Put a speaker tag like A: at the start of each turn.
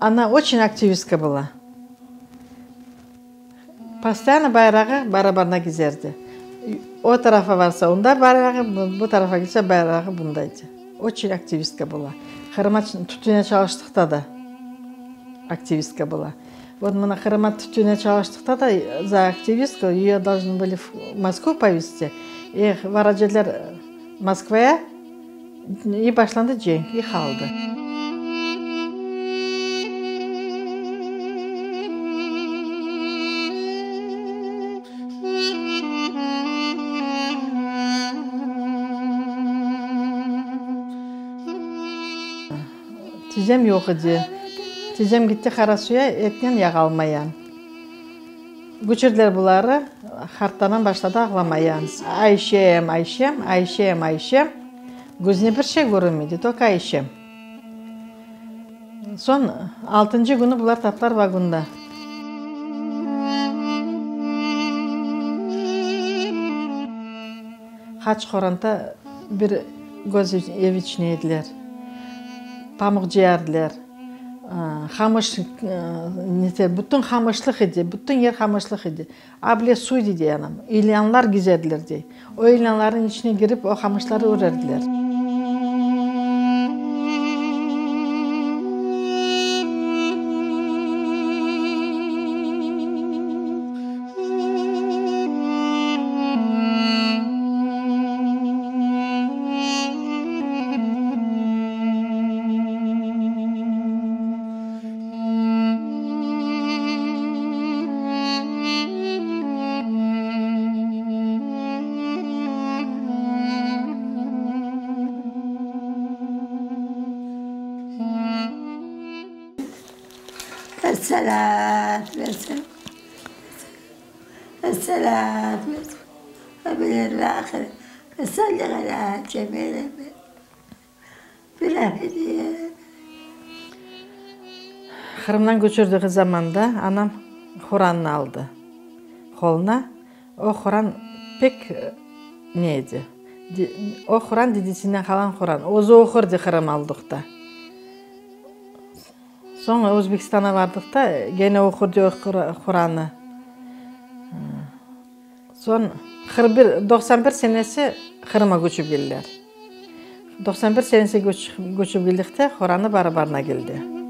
A: Она oçün aktivistka была. Postoyanno bayrağı barabarına gezerdi. O tarafa varsa onda bayrağı, bu tarafa kelse bayrağı bunda edi. Oçün aktivistka была. Qırıma tütüne çalıştıqta da aktivistka была. Vot mına Qırıma tütüne çalıştıqta da za aktivistku eyo dolžnı bıli v Moskvu povesti. Eh, varacedler Moskvaya, i başlandı cenk, i qaldı. Tizem yoq edi. Tizem gitti Qarasuya etnen yağ almaya. Köçürdiler buları, qarttanam başladı ağlamaya. Ayşem, Ayşem, Ayşem, Ayşem, közüne bir şey körünmeydi, tolko Ayşem. Soñ altıncı künü bular taptılar vagonda. Qaç qoranta bir köz ev içine ediler. Pamuq cıyardılar. Qamış, bütün qamışlıq edi, bütün yer qamışlıq edi. Able suv edi dey anam. İlânlar gezerdiler dey. O ilânlarnıñ içine kirip o qamışları örerdiler.
B: Esselâtu vesselâm. Esselâtu vesselâm. Salli alâ cemil
A: Qırımdan köçürdigi zamanda anam Qurannı aldı qoluna. O Quran pek ne edi, o Quran dedesinden qalan Quran. Özü oqurdı Qırım aldıqta. Soñ Özbekistanğa vardıqta gene oqurdı o Qurannı. Soñ 41, 91 senesi Qırımğa köçip keldiler. 91 senesi köçip keldikte qoranı barı-barına keldi.